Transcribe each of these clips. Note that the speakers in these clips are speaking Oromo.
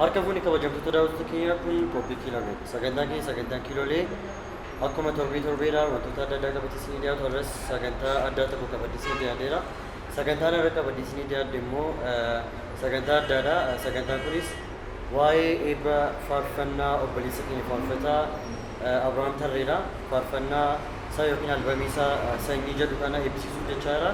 Harka fuuni kabajamtoota daawwattoota keenyaa kun qophii kiiloleeti. Sagantaan keenya sagantaan kiilolee akkuma torbee torbeedhaan wantoota adda addaa qabatee isinii dhiyaatu har'as sagantaa addaa tokko qabatee isinii dhiyaateera. Sagantaan har'a qabatee isinii dhiyaadhe immoo sagantaa addaadha. Sagantaan kunis waa'ee eebba faarfannaa obboleessa keenya faarfataa Abrahaam Tarreedha. Faarfannaa isaa yookiin albamii isaa sanyii jedhu kana eebbisiisuuf jechaa jira.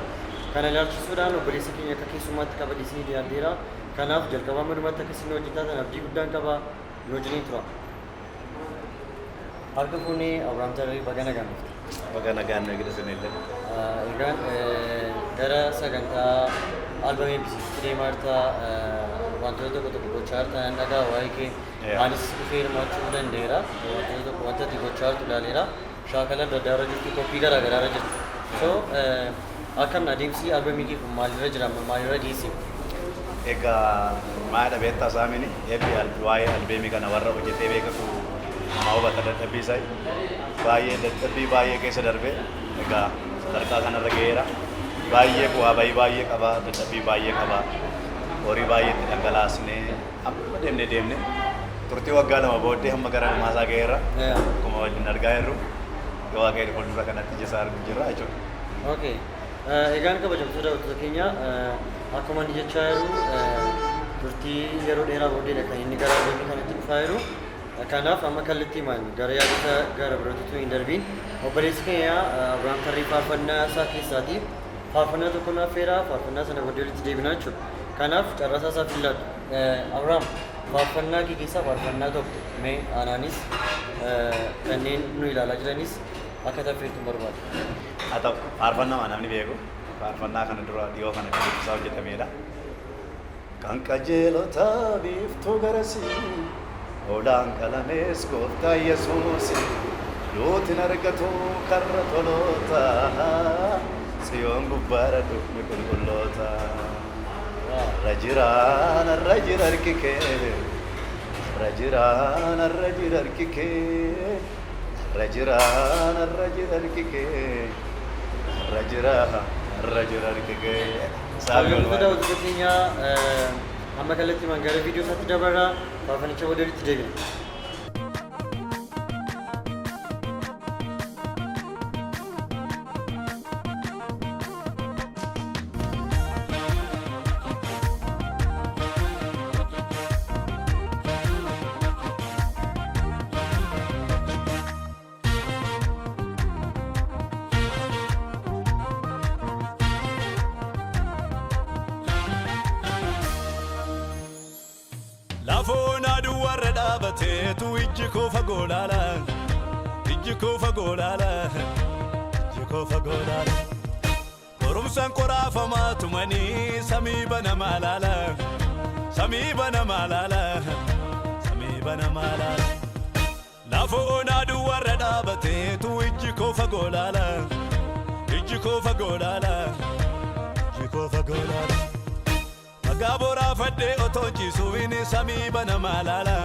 Kana ilaalchisuudhaan obboleessa keenya akka keessummaatti qabadhee isinii dhiyaadheera. Kanaaf jalqabaa hamma dhumaatti akka isin wajjin taatan abdii guddaan qaba. Nu wajjiniin tura. Harka fuunee Abrahaam Tarree baga nagaan dhufte. Baga nagaan nu eegde isinillee. Egaan gara sagantaa albamii eebbisiisuutti deemaa jirta. Wantoota tokko tokko gochaa jirta nan dhagaa waa'ee kee. Anis dhufee hirmaachuu danda'eera. Wantoota tokko wanta ati gochaa jirtu ilaaleera. Shaakala adda addaa irra jirtu qophii garaa garaa irra jirtu. So akkam adeemsi albamii kee kun maalirra jira amma maalirra geesse? Egaa maadha beektaa saamini eebbi waa'ee albeemii kana warra hojjetee beekatu nama hubata dadhabbii isaa baay'ee dadhabbii baay'ee keessa darbee egaa sadarkaa kanarra ga'eera. Baay'ee bu'aa bayii baay'ee qaba dadhabbii baay'ee qaba horii baay'ee itti dhangalaasnee amma deemne deemne turtii waggaa 2 booddee hamma gara dhumaa isaa ga'eera. Akkuma waliin argaa jirru yoo Waaqayyo fuuldura kanatti ija isaa arguu jirra jechuudha. Okay. Egaan kabajamtoota daawwattoota keenya akkuma inni jechaa jiru turtii yeroo dheeraa booddeedha kan inni gara albamii kanatti dhufaa jiru. Kanaaf amma kallattiimaan gara yaadota gara birootti utuu hin darbiin obboleessi keenya Abrahaam Tarree faarfannaa isaa keessaatii faarfannaa tokko nu affeera faarfannaa sana booddee walitti deebinaa jechuudha. Kanaaf carraa isaa isaaf hin laadhu. Abrahaam faarfannaa kee keessaa faarfannaa tokko mee anaanis kanneen nu ilaalaa jiranis akka taffeertu barbaada. Haa ta'u faarfannaa namni beeku faarfannaa kana dura dhiyoo kana kan isaa hojjetamedha. Kan qajeelota biiftuu garasii hoolaan qalamees gooftaa Yesuus duutin argatu karra toloota Tsiyoon gubbaara dhufni qulqulloota. Narra jira narra jira harki kee narra jira narra jira harki kee narra jira narra jira harki kee narra jira narra jira harki kee. Saabii Kabajamtoota olmaa. daawwattoota keenya amma kallattiimaan gara viidiyoo isaatti dabarra faarfannicha booda walitti deebina. Lafoon aduu warra dhaabateetu ijji koo fagoo laala. Ijji koo fagoo laala. Ijji koo fagoo laala. Qorumsaan qoraafamaa tumanii samii banamaa laala. Samii banamaa laala. Samii banamaa laala. Lafoon aduu warra dhaabateetu ijji koo fagoo laala. Ijji koo fagoo laala. Ijji koo fagoo laala. Dhagaa boraafadhee otoon ciisuun samii banamaa laala.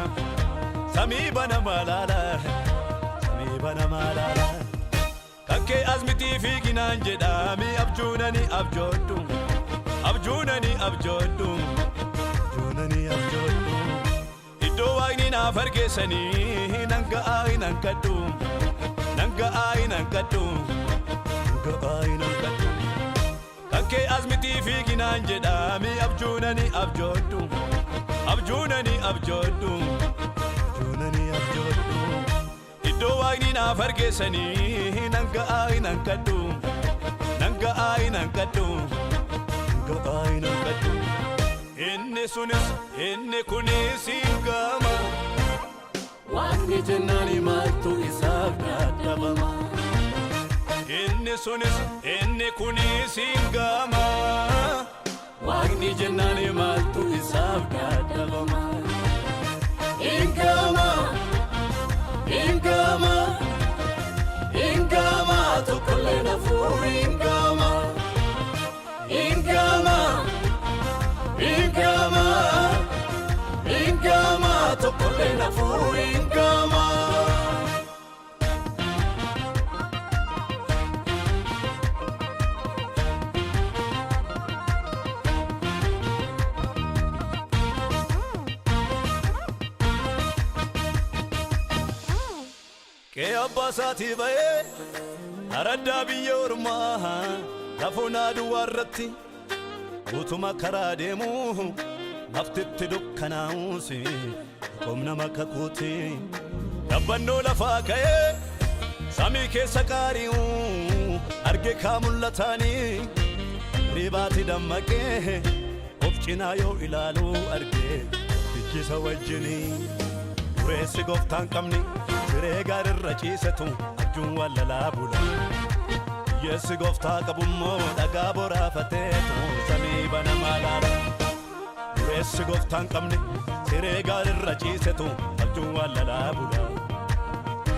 Samii banamaa laala. Samii banamaa laala. Kakkee as mitii fiiginaan jedhaami abjuunani abjoodhu. Abjuunani abjoodhu. Abjuunani abjoodhu. Iddoo waaqni naaf argeessanii nan ga'aa hin hanqadhu. Nan ga'aa hin hanqadhu. Nan ga'aa hin hanqadhu. Kakkee as mitii fiiginaan jedhaami abjuunani abjoodhu. Abjuunani abjoodhu. Abjuunani abjoodhu. Iddoo waaqni naaf argeessanii nan ga'aa hin hanqadhu. Nan ga'aa hin hanqadhu. Nan ga'aa hin hanqadhu. Inni sunis inni kunis hin gama. Waaqni jennaan maaltu isaaf dadhabama. Inni sunis inni kunis hin gama. Waaqni jennaan maaltu isaaf dadhabama. Hin gama, hin gama, hin gama tokkollee nafuu hin gama. Hin gama, hin gama, hin gama tokkollee nafuu hin gama. Qe'ee abbaa isaatii ba'ee araddaa biyya ormaa lafoonaa duwwaa irratti utuma karaa deemu laftitti dukkanaa'uus qomna makakuuti. Dabbannoo lafaa ka'ee samii keessa qaari'u arge kaa mul'ataanii ribaati dammaqee of cinaa yoo ilaalu arge ijjisa wajjinii. Dureessi gooftaan qabni siree gaarirra ciisetu abjuun wallalaa bula. Hiyyeessi gooftaa qabummoo dhagaa boraafateetu samii banamaa laala. Dureessi gooftaan qabni siree gaarirra ciisetu abjuun wallalaa bula.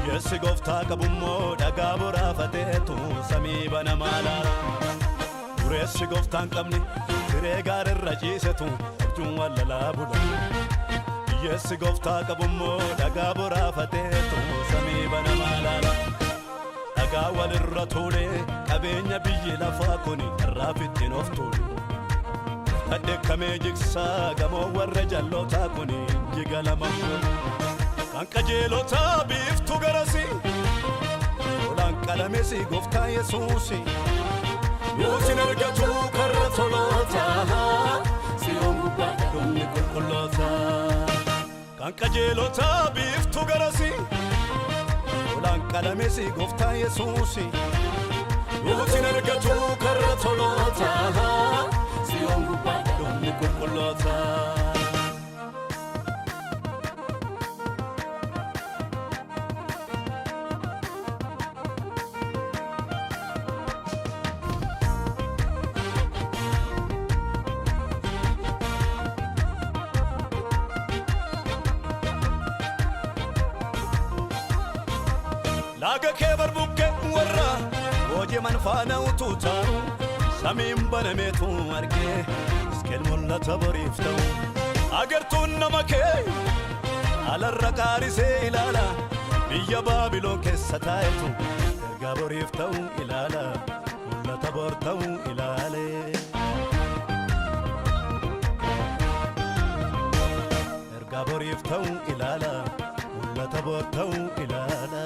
Hiyyeessi gooftaa qabummoo dhagaa boraafateetu samii banamaa laala. Dureessi gooftaan qabni siree gaarirra ciisetu abjuun wallalaa bula. Hiyyeessi gooftaa qabummoo dhagaa boraafateetu samii banamaa laala. Dhagaa walirra tuulee qabeenya biyyi lafaa kuni irraaf ittiin of tuulu. Dhadheekkamee jigsaa gamoo warra jallootaa kuni jiga lama kun. Kan qajeelotaa biiftuu garasi tolaan qalamesi gooftaa Yesuusi. Yoosin argatu karra tolootaa siyoon gubbaa dhumni qulqullootaa. Kan qajeelotaa biiftuu garasi tolaan qalamesi gooftaa Yesuusi. Yoosin argatu karra tolootaa siyoon gubbaa dhumni qulqullootaa. Laaga kee barbuqqee warra hojii faana utuu taa'u samiin banameetu argee iskeel mul'ata boriif ta'u. Agartuun nama kee alarra qaarisee ilaala biyya Baabiloon keessa taa'etu ergaa boriif ta'u ilaala mul'ata bor ta'u ilaale. Ergaa boriif ta'u ilaala mul'ata bor ta'u ilaala.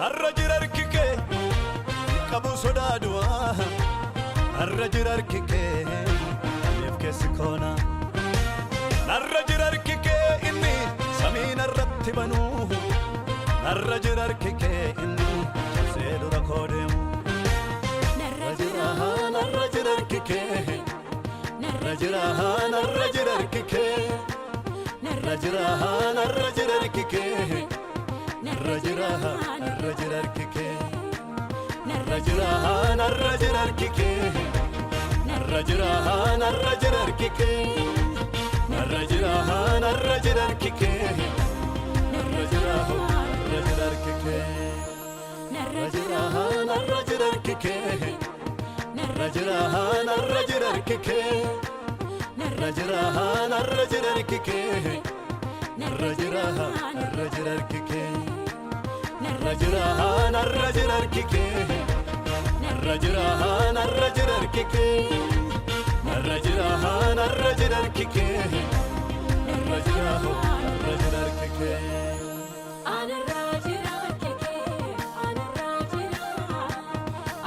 Narra jira harki kee qabu sodaa du'aa. Narra jira harki kee aniif keessi koona. Narra jira harki kee inni samii narratti banuu. Narra jira harki kee inni cabsee dura koo deemu. Narra jira, narra jira harki kee. Narra jira, narra jira harki kee. Narra jira, narra jira harki kee. Narra jira, narra jira harki kee. Narra jira, narra jira harki kee. Narra jira, narra jira harki kee. Narra jira, narra jira harki kee. Narra jira, narra jira harki kee. Narra jira, narra jira harki kee. Narra jira, narra jira harki kee. Narra jira, narra jira harki kee. Narra jira, narra jira harki kee. Narra jira, narra jira harki kee. Narra jira, narra jira harki kee. Narra jira, narra jira harki kee. Narra jira, narra jira harki kee. Anarraa jira kee, anarraa jira,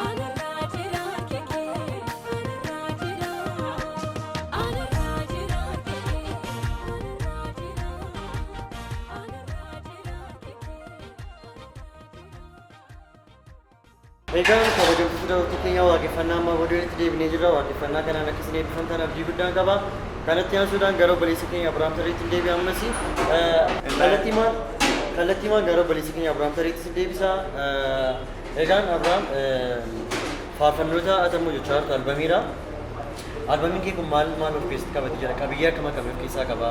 anarraa jira kee, anarraa jira, anarraa jira kee, anarraa jira, anarraa jira kee. Egaa kabajamtoota daawwattoota keenya, waaqeffannaa ammaa boodeetti deebinee jirra. Waaqeffannaa kanaan akka isin eebbifamtan abdii guddaan qaba. Kanatti aansuudhaan gara obboleessa keenya Abiraam Tarreetti deebi'a ammas. Kallattiimaan gara obboleessa keenya Abiraam Tarreetti isin deebisa. Egaan Abiraam, faarfannoota atammoo jechaa jirtu albamiidha. Albamiin kee kun maal maal of keessatti qabatee jira? Qabiyyee akkam akkamii of keessaa qaba?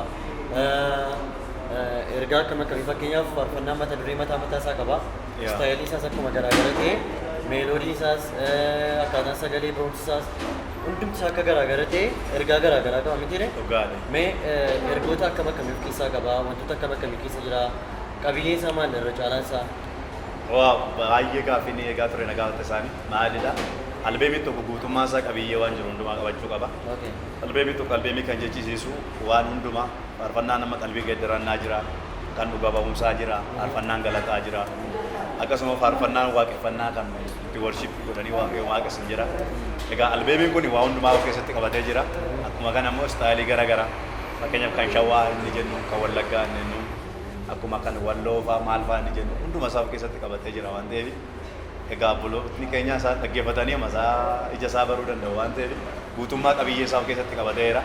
Ergaa akkam akkamii? Fakkeenyaaf, faarfannaa mata duree mataa mataa isaa qaba. Istaayilii isaas akkuma garaagara ta'e, meeloodii isaas, akkaataan sagalee barumsa isaas, hundumti isaa akka garaagara ta'e ergaa garaagaraa qaba miti ree? Dhugaadha. Mee ergoota akkam akkamii of keessaa qaba? Wantoota akkam akkamii keessa jira? Qabiyyeen isaa maal irra caalaan isaa? Waa baay'ee gaaffii inni eegaa ture na gaafate isaanii maalidha? Albeemiin tokko guutummaa isaa qabiyyee waan jiru hundumaa qabachuu qaba. Albeemiin tokko albeemii kan jechisiisu waan hundumaa faarfannaa nama qalbii geeddarannaa jira, kan dhuga ba'umsaa jira, faarfannaan galataa jira. Akkasuma faarfannaan waaqeffannaa kan itti worship godhanii waaqayyo waaqessan jira. Egaa albeemiin kun waa hundumaa of keessatti qabatee jira. Akkuma kana immoo style gara garaa fakkeenyaaf kan Shawaa inni jennu, kan Wallaggaa inni jennu, akkuma kan Walloo fa'aa maal fa'aa inni jennu hunduma isaa of keessatti qabatee jira waan ta'eef egaa obboloonni keenya isaa dhaggeeffatanii amma isaa ija isaa baruu danda'u waan ta'eef guutummaa qabiyyee isaa of keessatti qabateera.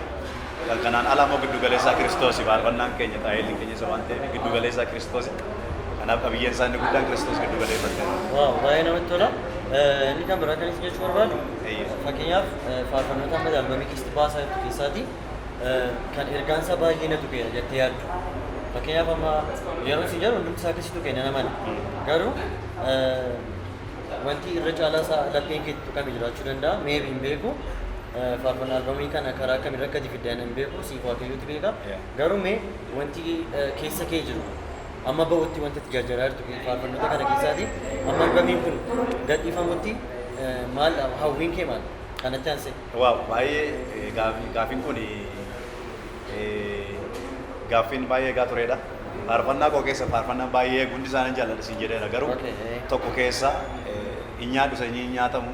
Kan kanaan ala immoo giddu galeessaa Kiristoosi faarfannaan keenya taa'elli keenya isa waan ta'eef giddu galeessaa Kiristoosi. Kanaaf qabiyyeen isaa inni guddaan Kiristoos giddu galeeffateera. Wow, baay'ee namatti tola. Inni kan biraa kan isin jechuu barbaadu fakkeenyaaf faarfannoota amma albamii keessatti baasaa jirtu keessaati kan ergaan isaa baay'ee na tuqeera jettee yaaddu. Fakkeenyaaf amma yeroo isin jedhu hundumti isaa akkasii tuqee nan amana. Garuu wanti irra caalaa isaa lapheen keetti tuqame jiraachuu danda'a. Maybe hin beeku. Faarfannaa albamii kana karaa akkamiin akka itti fiddan hin beeku. Siif Waaqayyootu beeka. Garuu mee wanti keessa kee jiru amma ba'utti wanta itti jarjaraa jirtu faarfannoota kana keessaati amma albamiin kun gadhiifamutti maal hawwiin kee maal kanatti aansee? Wow, baay'ee gaaffiin kun gaaffiin baay'ee eegaa turedha. Faarfannaa koo keessa faarfannaan baay'ee hundi isaanii jaalladha siin jedheera garuu tokko keessa hin nyaadhu sanyii hin nyaatamu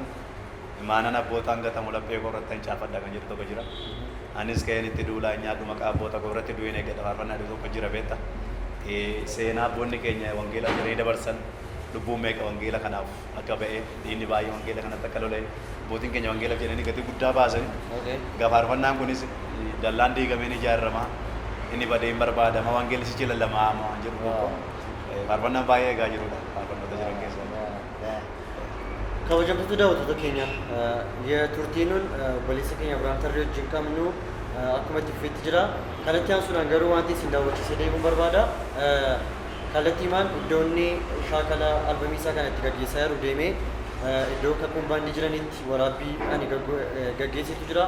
imaanan abbootaan gatamu laphee koo irratti hin caafadha kan jedhu tokko jira. Anis ka'een itti duulaa hin nyaadhu maqaa abboota koo irratti du'een eeggadha faarfannaa jedhu tokko jira beekta. Seenaa abboonni keenya wangeela jedhanii dabarsan lubbuun meeqa wangeela kanaaf akka ba'e dhiigni baay'ee wangeela kanatti akka lola'e abbootiin keenya wangeelaaf jedhanii gatii guddaa baasanii. Egaa faarfannaan kunis dallaan diigamee ni ijaarama inni badee hin barbaadama wangeelli sichi lallamaa waan jedhu tokko faarfannaan baay'ee eegaa jirudha faarfannoota jiran keessaa. Kabajamtoota daawwattoota keenya, turtiin nun obboleessa keenya Abiraam Tarree wajjin qabnu akkuma itti fufeetti jira. Kanatti aansuudhaan garuu wanti isin daawwachiisee deemuun barbaada. Kallattii maan iddoo inni shaakala albamii isaa kana itti gaggeessaa jiru deemee iddoo kakuun baandii jiranitti waraabbii ani gaggeessetu jira.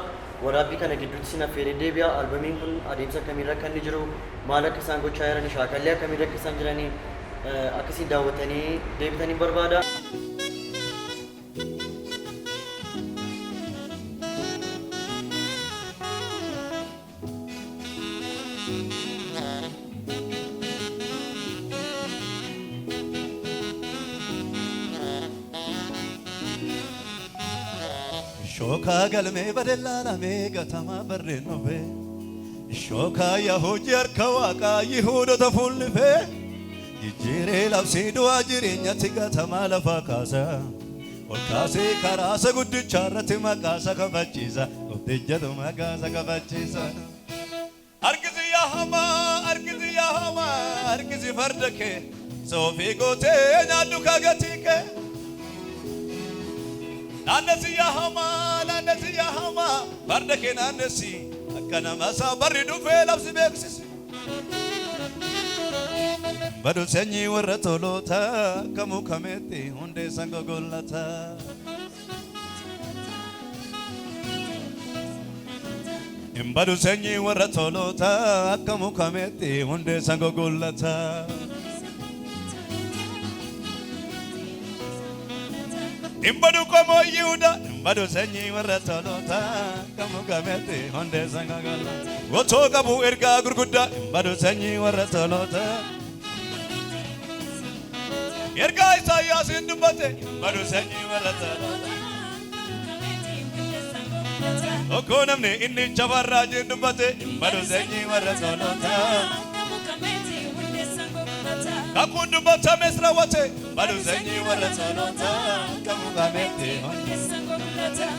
Waraabbii kana gidduutti isin affeeree deebi'a. Albamiin kun adeemsa akkamiirra akka inni jiru, maal akka isaan gochaa jiranii, shaakallee akkamiirra akka isaan jiranii akkasiin daawwatanii deebitanii barbaada. Shookaa galmee badelaalamee gatamaa barreen dhufe. Shookaa yaa hojii harka waaqaa Yihuudota fuullifee. Jijjiiree labsii du'aa jireenyatti gatamaa lafaa kaasa. Ol kaasee karaasa guddicha irratti maqaasa kabachiisa. Gooftichatu maqaasa kabachiisa. Harkisi yaa hamaa, harkisi yaa hamaa, harkisi farda kee. Soofii gootee nyaadhu kaagatii kee. Naannesi yaa hamaa, naannesi yaa hamaa, farda kee naannesi. Akka nama isaa barri dhufee labsi beeksisi. Badu sanyii warra toloota akka mukameetti hundeessan gogollata. Hin badu sanyii warra toloota akka mukameetti hundeessan gogollata. Hin badu qomoo Yihudaa, hin badu sanyii warra toloota akka mukameetti hundeessan gogollata. Otoo qabu ergaa gurguddaa, hin badu sanyii warra toloota. Ergaa Isaayyaas hin dubbate, hin badu sanyii warra toloota. Tokko namni inni chafarraa jiru dubbate, hin badu sanyii warra toloota. Kakuun dubbatames raawwate, hin badu sanyii warra toloota. Akka mukameetti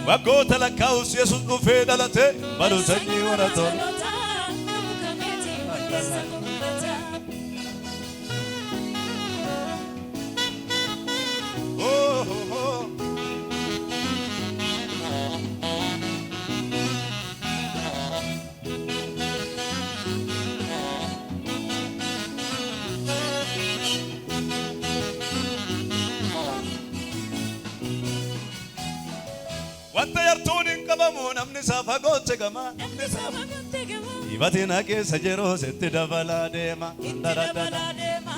waggoota lakkaa'us Yesuus dhufee dhalate, hin badu sanyii warra toloota. Oh, oh, oh. Wanta yartuun hin qabamu namni isaa fagootti gama. Namni isaa Ibatina keessa jiru sitti dabalaa deema.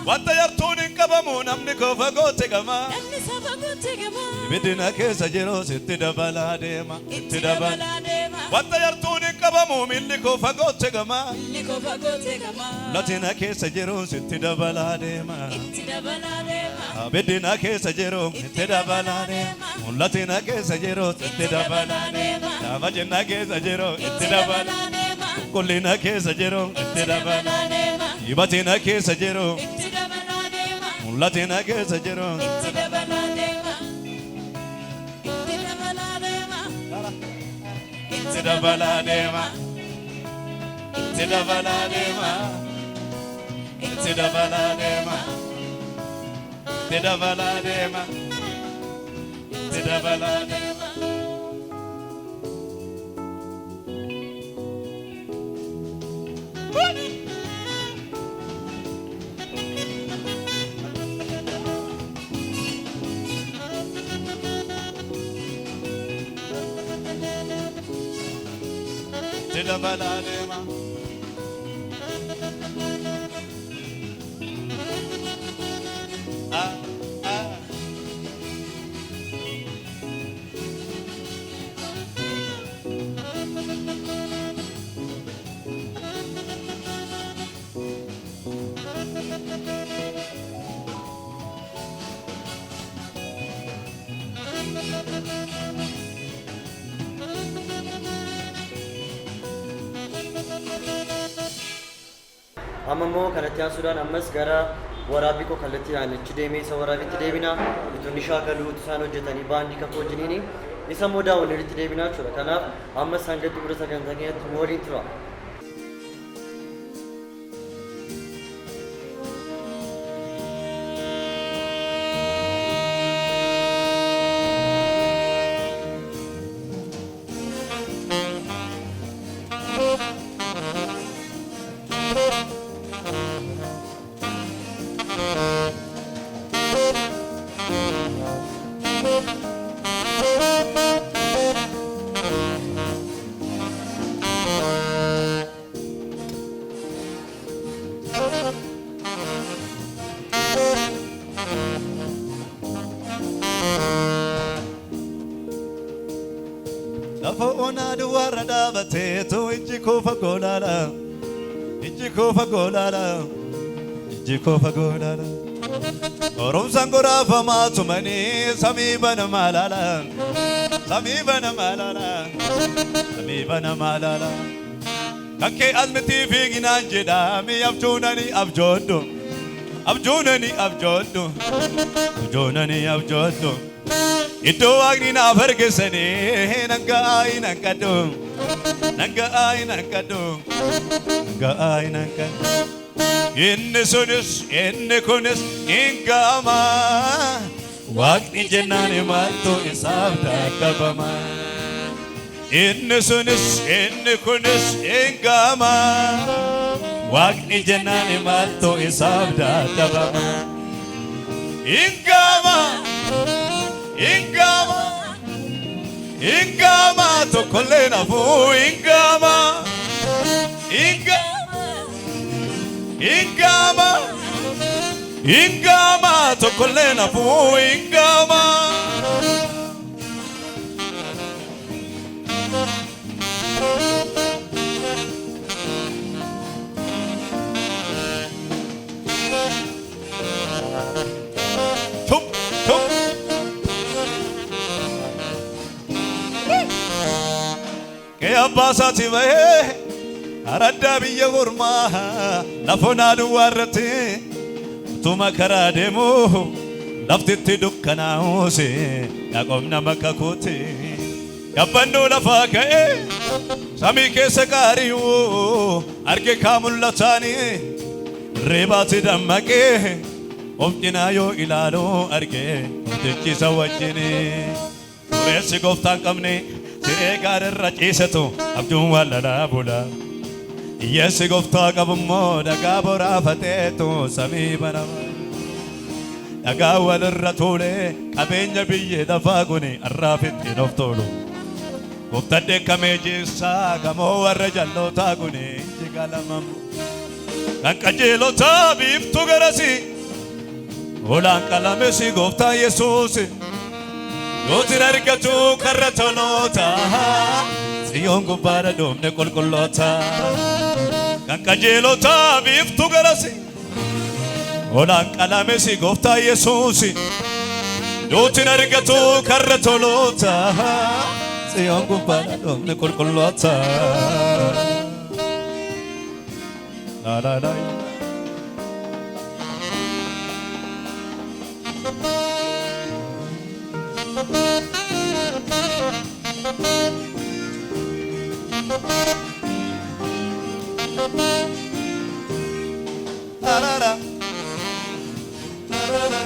Wanta yartuun hin qabamu namni koo fagootti gama. Namni fagootti gama. Ibiddi na keessa jiru sitti dabalaa deema. Itti dabalaa deema. Wanta yartuun hin qabamu miilli koo fagootti gama. Miilli koo fagootti gama. Lati na keessa jiru sitti dabalaa deema. Itti dabalaa deema. Abiddi na keessa jiru itti dabalaa deema. Mul'ati na keessa jiru itti dabalaa deema. Laafa na keessa jiru itti dabalaa deema. Qulli na keessa jiru itti dabalaa deema. Dibati na keessa jiru Itti dabalaa deema. mul'ati na keessa jiru. Itti dabalaa deema. Itti dabalaa deema. Itti dabalaa deema. Itti dabalaa deema. Itti dabalaa deema. Itti dabalaa deema. Itti dabalaa deema. Itti dabalaa deema. Ah, ah. Amma immoo kanatti aansuudhaan ammas gara waraabbii koo kallattiidhaan achi deemee isa waraabbiitti deebina. Utuu inni shaakaluu utuu isaan hojjetanii baandii kakuu wajjiniini isa immoo daawwannee itti deebinaa jechuudha. Kanaaf ammas hanga xumura sagantaa keenyatti nu waliin tura. Lafa onaa duwwaarra dhaabateetu ijji koo fagoo laala. Ijji koo fagoo laala. Ijji koo fagoo laala. Qorumsaan goraafamaa tumanii samii banamaa laala. Samii banamaa laala. Samii banamaa laala. Kan kee as miti fiiginaan jedhaami abjuunani abjoodhu. Abjuunani abjoodhu. Abjuunani abjoodhu. Iddoo Waaqni naaf argisanii nan ga'aa hin hanqadhu. Nan ga'aa hin hanqadhu. Nan ga'aa hin hanqadhu. Inni sunis inni kunis hin ga'ama. Waaqni jennaan maaltu isaaf dadhabama? Inni sunis inni kunis hin ga'ama. Waaqni jennaan maaltu isaaf dadhabama? Hin ga'ama. Hin ga'ama. Hin ga'ama tokkollee nafuu hin ga'ama. Hin ga'ama. Hin ga'ama. Hin ga'ama tokkollee nafuu hin ga'ama. Tum tum. Qe'ee abbaa isaatii bahee araddaa biyya ormaa lafa onaa duwwaa irratti utuma karaa deemu laftitti dukkanaa'uus Yaaqoob nama kakuuti. Gabbannoo lafaa ka'ee samii keessa qaari'u arge kaa mul'ataanii reebaati dammaqee of cinaa yoo ilaalu arge gooftichi isa wajjini. Dureessi gooftaan qabne siree gaariirra ciisetu abjuun wallalaa bula. Hiyyeessi gooftaa qabummoo dhagaa boraafateetu samii banama. Dhagaa walirra tuulee qabeenya biyyee lafaa kuni har'aaf ittiin of tolu. Gooftaan dheekkamee jiissaa gamoo warra jallootaa kuni jigalamamu. Kan qajeelotaa biiftuu garasi. Hoolaan qalamesi gooftaa Yesuus. Yootiin argatu karra toloota. Tsiyoon gubbaadha dhoofne qulqulloota. Kan qajeelotaa biiftuu garasi. Hoolaan qalamesi gooftaa Yesuus. Yootiin argatu karra toloota. Tsiyoon gubbaadha dhoofne qulqulloota. La la la. La la la. La la la.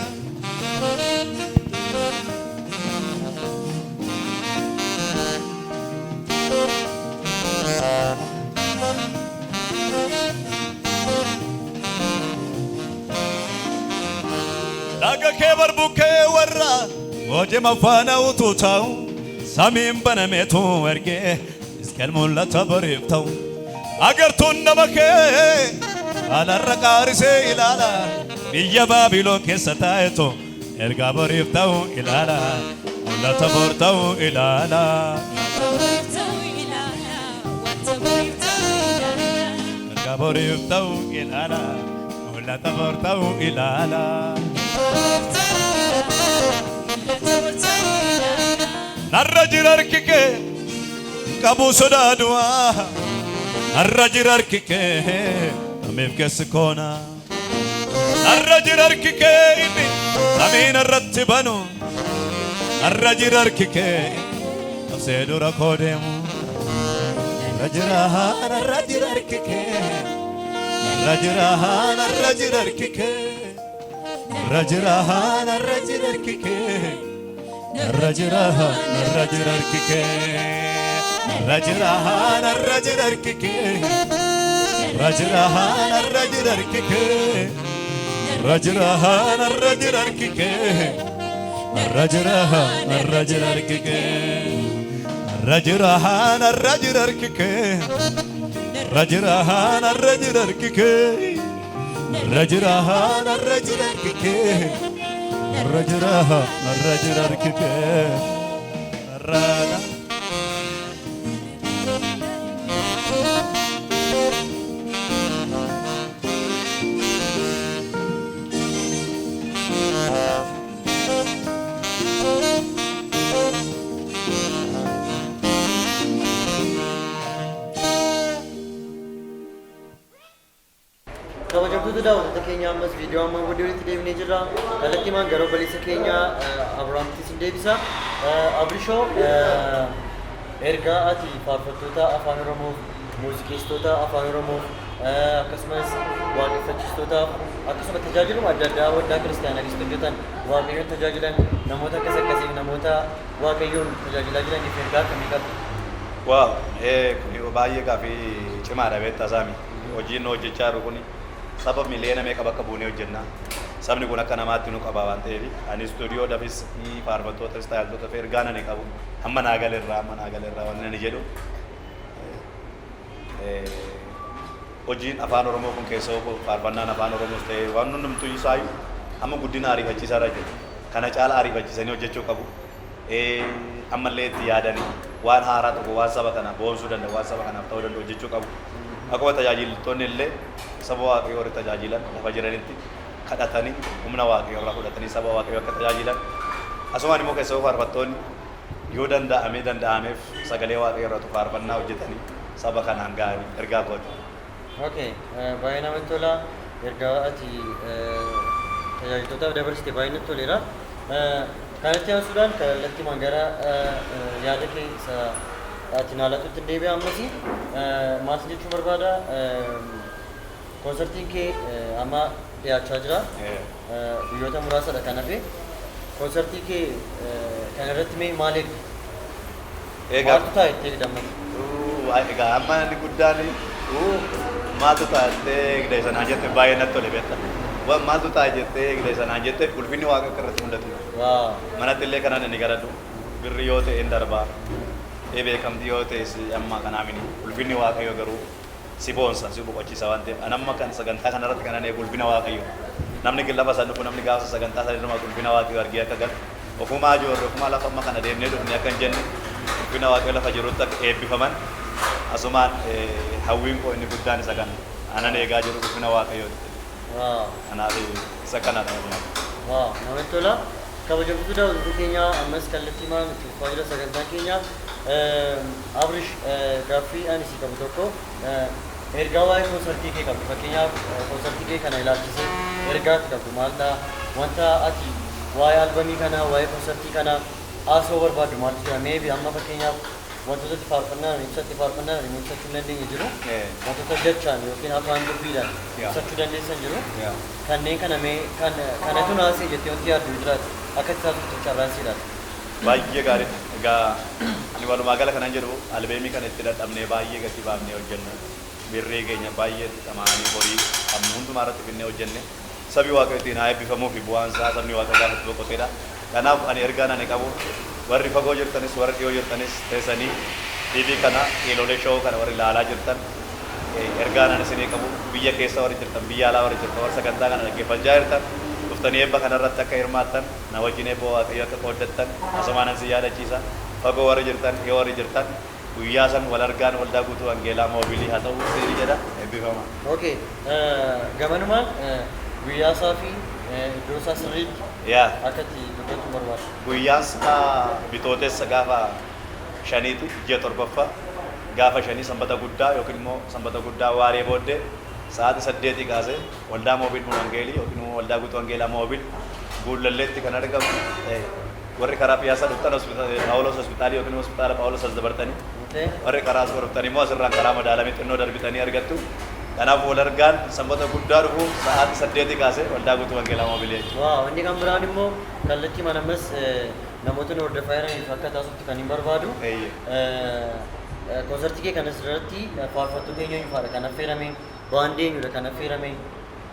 Laga kee barbukkee warra hojii faana utuu ta'u samiin banameetu ergee iskel mul'ata bariif ta'u agartuun nama kee alarra qaarisee ilaala biyya Baabiloon keessa taa'etu ergaa boriif ta'u ilaala mul'ata bor ta'u ilaala. Ergaa boriif ta'u ilaala mul'ata bor ta'u ilaala. Narra jira harki kee qabu sodaa du'aa. Narra jira harki kee samiif keessi koona. Narra jira harki kee inni samiin irratti banu. Narra jira harki kee qabsee dura koo deemu. Narra jira, narra jira harki kee. Narra jira, narra jira harki kee. Narra jira, narra jira harki kee. Narra jira, narra jira harki kee. Narra jira, narra jira harki kee. Narra jira, narra jira harki kee. Narra jira, narra jira harki kee. Narra jira, narra jira harki kee. Narra jira, narra jira harki kee. Narra jira, narra jira harki kee. Narra jira, narra jira harki kee. Narra jira, narra jira harki kee. Narra na. Kabajamtoota daawwattoota keenya, ammas viidiyoo amma booddee walitti deebinee jirra. Kallattiimaan gara obboleessa keenya Abiraamitti isin deebisa. Abrishoo, ergaa ati faarfattoota afaan Oromoof, muuziqeessitoota afaan Oromoof, akkasumas waaqeffachiistootaaf, akkasuma tajaajiluma adda addaa waldaa kiristaanaa keessatti hojjetan, waaqayyoon tajaajilan, namoota akkas akkasiif, namoota waaqayyoon tajaajilaa jiraniif ergaa akkamii qabda? Waaw, kuni baay'ee gaaffii cimaadha beektaa Saami. Hojiin nu hojjechaa jirru kuni saba miliyoona meeqa bakka buunee hojjenna. Sabni kun akka namaatti nu qaba waan ta'eef, ani istuudiyoodhaafis, faarfattootas, tajaajiltoota ergaan ani qabu hamma naa galerraa wanni ani jedhu, hojiin afaan Oromoo kun keessa faarfannaan afaan Oromoos ta'ee waan hundumtuu isaayyuu amma guddina ariifachiisaa irra jiru. Kana caala ariifachiisanii hojjechuu qabu. Ammallee itti yaadanii waan haaraa tokko, waan saba kana boonsuu danda'u, waan saba kanaaf ta'uu danda'u hojjechuu qabu. Akkuma tajaajiltoonni illee saba Waaqayyoo warri tajaajilan lafa jiranitti kadhatanii humna Waaqayyoo irraa fudhatanii saba Waaqayyoo akka tajaajilan. Asumaan immoo keessaa faarfattoonni yoo danda'amee danda'ameef sagalee Waaqayyoo irratti faarfannaa hojjetanii saba kanaan ga'anii ergaa kooti. Okay, baay'ee namatti tola. Ergaa ati tajaajiltootaaf dabarsite baay'ee natti toleera. Kanatti aansuudhaan kallattiimaan gara yaada kee isa ati naa laatutti hin deebi'a ammas. Maal jechuun barbaada? Koonsartiin kee amma dhiyaachaa jira. Guyyoota muraasadha kan hafe. Koonsartii kee kana irratti mee maal eegdu? Egaa Maaltu ta'a itti eegda ammas? Egaa amma inni guddaan maaltu ta'a jettee eegda sanaan jette baay'ee natti tole beekta. Waan maaltu ta'a jettee eegda sanaan jette, ulfinni Waaqa akka irratti mul'atu. Manatti illee kanaan inni kadhadhu birri yoo ta'e hin darbaa. Beekamtii yoo ta'es amma kanaa mini, ulfinni Waaqayyo garuu Si boonsa, si boqochiisa waan ta'eef. Ani amma kan sagantaa kanarratti kan ani eegu ulfina Waaqayyoo. Namni lafa sana dhufu, namni gaafa sagantaa sana irraa ulfina Waaqayyoo argee akka galu. Ofumaa ijoollee, ofumaa lafa amma kana deemnee dhufnee akka hin jenne, ulfina Waaqayyoo lafa jirutti akka eebbifaman asumaan hawwiin koo inni guddaan isa kana. Anan eegaa jiru ulfina Waaqayyooti. Kanaaf isa kanadha. Waaw, namatti tola. Kabajamtoota daawwattoota keenya, ammas kallattii maan itti fufaa jira sagantaan keenya. Abrish, gaaffii ani si qabu tokko, ergaa waa'ee koonsartii kee qabdu, fakkeenyaaf koonsartii kee kana ilaalchisee ergaa ati qabdu maalidha? Wanta ati waa'ee albamii kanaa, waa'ee koonsartii kanaa haasa'uu barbaaddu maaltu jira? Maybe amma fakkeenyaaf wantoota itti faarfannaan ibsatti, faarfannaan immoo ibsachuu hin dandeenye jiru. Wantoota jechaan yookiin afaan dubbiidhaan ibsachuu dandeessan jiru. Kanneen kana mee kan kanatu naasee jettee wanti yaaddu jiraate akka itti haasoftu carraan si ilaala. Baay'ee gaariidha. Egaa ani walumaa gala kanan jedhu, albeemii kana itti dadhabnee baay'ee gatii baafnee hojjenne. Birrii keenya baay'ee itti dhama'anii horii qabnu hundumaa irratti finnee hojjenne. Sabi Waaqayyo ittiin haa eebbifamuu fi bu'aan isaa sabni Waaqayyo gaafa itti boqoteedha. Kanaaf ani ergaan ani qabu, warri fagoo jirtanis warri dhiyoo jirtanis teessanii TV kana, Kiilolee Show kana warri ilaalaa jirtan, ergaan ani isinii qabu, biyya keessa warri jirtan, biyya alaa warri jirtan, warri sagantaa kana dhaggeeffachaa jirtan, dhuftanii eebba kanarratti akka hirmaattan, na wajjin eebba Waaqayyo akka qooddattan asumaan si yaadachiisa. Fagoo warri jirtan, dhiyoo warri jirtan, guyyaa san wal argaan waldaa guutuu Wangeelaa Moobilii haa ta'u isinii jedha. Eebbifama. Okay, gamanumaan guyyaa isaa fi iddoo isaa sirriitti akka itti dubbatu barbaada. Guyyaan isaa Bitootessa gaafa 5ti, ji'a torbaffaa gaafa 5, sanbata guddaa yookiin immoo sanbata guddaa waaree booddee sa'aatii 8 kaasee waldaa Moobil Wangeelii yookiin immoo waldaa guutuu Wangeelaa Moobil Guullalleetti kan argamu. Warri karaa Piyaasaa dhuftan Paawulos hospitaalii yookiin hospitaala Paawulos as dabartanii, warri karaa asuma dhuftan immoo asirraan karaa madaalamii xinnoo darbitanii argattu. Kanaaf wal argaan sanbata guddaa dhufu sa'aatii 8 kaasee waldaa guutuu Wangeelaa Moobilii jechuudha. Waaw, inni kan biraan immoo kallattii mana ammas namoota nu hordofaa jiraniif akka taasiftu kan hin barbaadu. Koonsartii kee kanas irratti faarfattoota eenyu faadha kan affeerame, baandii eenyudha kan affeerame,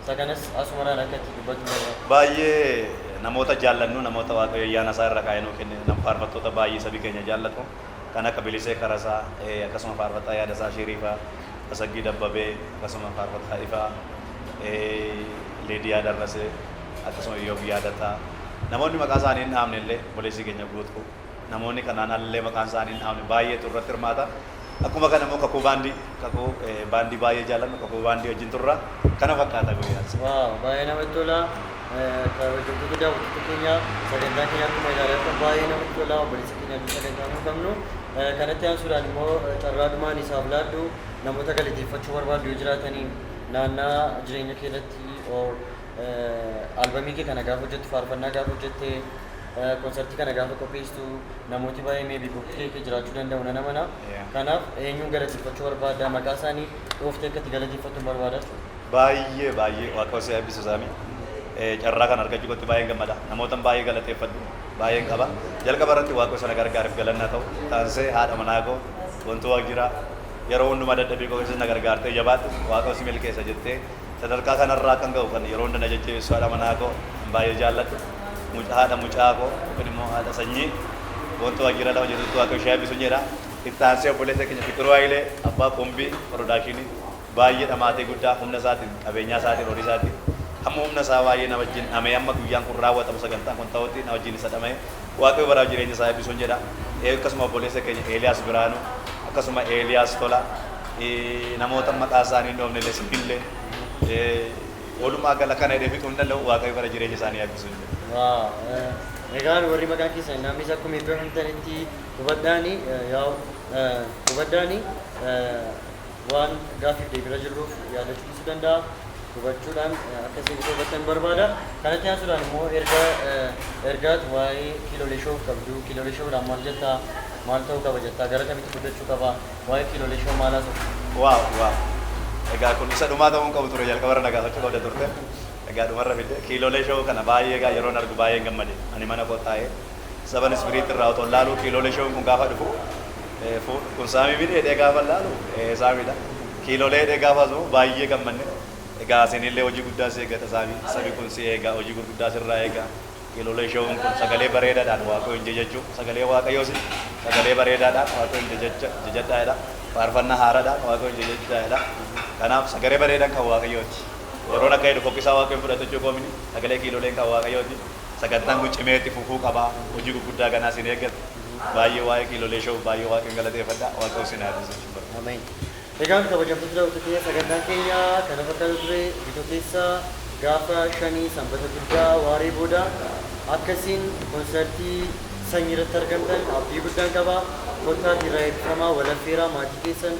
isa kanas asumarraan akka itti dubbatu barbaada. Baay'ee namoota jaallannu, namoota Waaqayyo ayyaana isaa irra kaa'ee nuu kenne, nam faarfattoota baay'ee sabi keenya jaallatu kan akka Bilisee Karasaa, akkasuma faarfataa Yaadasaa Shiriifaa, Tasaggii Dabbabee, akkasuma faarfataa Ifaa, Liidiyaa Darrasee, akkasuma Iyyoob Yaadataa, namoonni maqaa isaanii hin dhaamne illee obboleessi keenya Guutuu, namoonni kanaan alallee maqaan isaanii hin dhaamne baay'eetu irratti hirmaata. Akkuma kana immoo kakuu baandii, kakuu baandii baay'ee jaallannu, kakuu baandii wajjin turra. Kana fakkaata guyyaan. Waaw, baay'ee namatti tola. Kabajamtoota daawwattoota keenya, sagantaa keenya akkuma ilaalaa jirtan baay'ee namatti tola. Obboleessa keenya wajjin sagantaa nu qabnu. Kanatti aansuudhaan immoo carraa dhumaan isaaf laadhu, namoota galateeffachuu barbaaddu yoo jiraatanii, naannaa jireenya kee irratti or albamii kee kana gaafa hojjettu, faarfannaa gaafa hojjette, konsartii kana gaafa qopheessitu namooti baay'ee maybe bukkee kee jiraachuu danda'u nan amana. Kanaaf eenyuun galateeffachuu barbaadda? Maqaa isaanii dhooftee akka itti galateeffattu hin barbaada jechuudha. Baay'ee baay'ee Waaqayyo si eebbisu, Saami. Carraa kana argachuu kootti baay'een gammada. Namoota baay'ee galateeffadhu baay'een qaba. Jalqaba irratti Waaqayyo sana gargaareef galannaa ta'u. Taansee haadha manaa koo wantu waaq jira. Yeroo hundumaa dadhabii koo keessatti na gargaartee, jabaadhu, Waaqayyo si milkeessa jettee sadarkaa kanarraa kan ga'u kan yeroo hunda na jajjabeessu haadha manaa koo baay'ee jaalladhu. Mucaa haadha mucaa koo yookiin immoo haadha sanyii wantu waaq jira lafa jirtutti Waaqayyo ishee eebbisu jedha. Itti aansee obboleessa keenya Fiqiruu Hayilee, abbaa Qumbii Production, baay'ee dhamaatee guddaa humna isaatiin, qabeenyaa isaatiin, horii isaatiin, hamma humna isaa baay'ee na wajjin dhamee, amma guyyaan kun raawwatamu, sagantaan kun ta'utti na wajjin isa dhamee, Waaqayyo baraaf jireenya isaa eebbisuun jedha. Akkasuma obboleessa keenya Eeliyaas Biraanuu, akkasuma Eeliyaas Tola, namoota maqaa isaanii hin dhoofne illee sinillee, walumaa gala kana jedhee fixuu hin danda'u, Waaqayyo bara jireenya isaanii eebbisuun jedha. Waaw. Egaan warri maqaan keessan namnis akkuma eebbifamtanitti hubadhaani, yaa'u hubadhaani, waan gaaffiif deebiirra jirruuf yaadachuu dhiisuu danda'a. Hubachuudhaan akka isin hubattan barbaada. Kanatti aansuudhaan immoo erga ergaatu waa'ee Kiilolee Show qabdu, Kiilolee Showdhaan maal jettaa? Maal ta'uu qaba jettaa? Gara kamitti guddachuu qaba? Waa'ee Kiilolee Show maal haasoftu? Waaw. Egaa kun isa dhumaa ta'uu hin qabu ture, jalqabarra na gaafachuu qabda turte. Egaa dhumarra fidde. Kiilolee Show kana baay'ee egaa yeroon argu baay'een gammade. Ani mana koo taa'ee Seven Spirit irraa otoo laaluu Kiilolee Show kun gaafa dhufu, kun Saamii miti jedhee gaafa laalu, Saamiidha. Kiilolee jedhee gaafa haasa'u baay'ee gammanne. Egaa isinillee hojii guddaa si eeggata, Saamii. Sabi kun si eega, hojii gurguddaa sirraa eega. Kiilolee Show'n kun sagalee bareedaadhaan Waaqayyoon jajachuu, sagalee Waaqayyoos sagalee bareedaadhaan Waaqayyoon jajadhaa jedha. Faarfannaa haaraadhaan Waaqayyoon jajjabeessaa. Kanaaf sagalee bareedaan kan Waaqayyooti. Yeroon akka jedhu fokkisaa Waaqayyoon fudhatu jechuu koomini sagalee kiiloleen kan Waaqayyooti. Sagantaan kun cimee itti fufuu qaba. Hojii gurguddaa ganaa isin eeggatu. Baay'ee waa'ee kiilolee show baay'ee Waaqayyoon galateeffadha. Waaqayyoon isin haa eebbisu. Ameen. Egaan kabajamtoota daawwattoota keenya, sagantaan keenya kana fakkaatu ture. Bitootessa gaafa 5, Sanbata guddaa, waaree booda akkasiin konsartii Sanyii irratti argamtan abdii guddaan qaba. Kottaati irraa eebbifamaa, wal affeeraa, maatii keessan,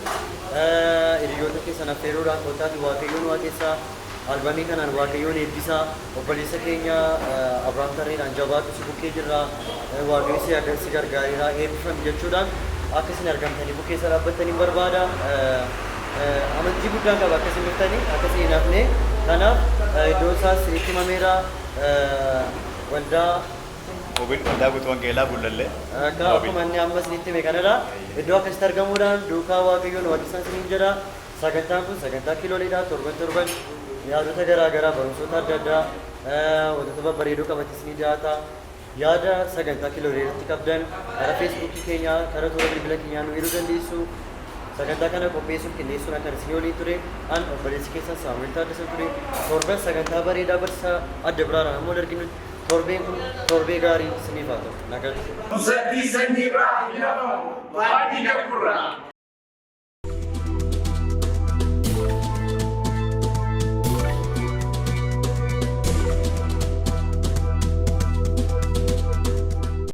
hiriyoota keessan affeeruudhaan kottaati Waaqayyoon waaqessaa. Albamii kanaan Waaqayyoon eebbisaa. Obboleessa keenya Abrahaam Tarreedhaan jabaatu si bukkee jirra. Waaqayyo si gargaareera, eebbifami jechuudhaan akka isin argamtanii bukkee isa dhaabbattanii barbaada. Amantii guddaan qaba akka isin dhuftanii akka isin hin hafne. Kanaaf iddoo isaas isinitti himameera. Waldaa Waldaa Guutuu Wangeelaa Gullallee. Akka akkuma inni amma isinitti hime kanadha. Iddoo akkasitti argamuudhaan duukaa Waaqayyoon waaqessan isiniin jedha. Sagantaan kun sagantaa kiilooleedha. Torban torban yaadota garaa garaa, barumsoota adda addaa, wantoota babbareedoo qabatee isinii dhiyaata. Yaada sagantaa kiiloolee irratti qabdan karaa Feesbuukii keenyaa, karaa toora bilbila keenyaa nu eeruu dandeessu. Sagantaa kana qopheessuuf qindeessuun akkan isinii waliin ture an obboleessi keessan Saamu'eel Taaddasa ture. Torban sagantaa bareedaa barsiisaa adda biraadhaan hamma wal arginutti torbeen kun torbee gaarii isiniif haa ta'u. Nagaatti. Konsartii Sanyiirraa hin hafamu. Baadii Gabburraa.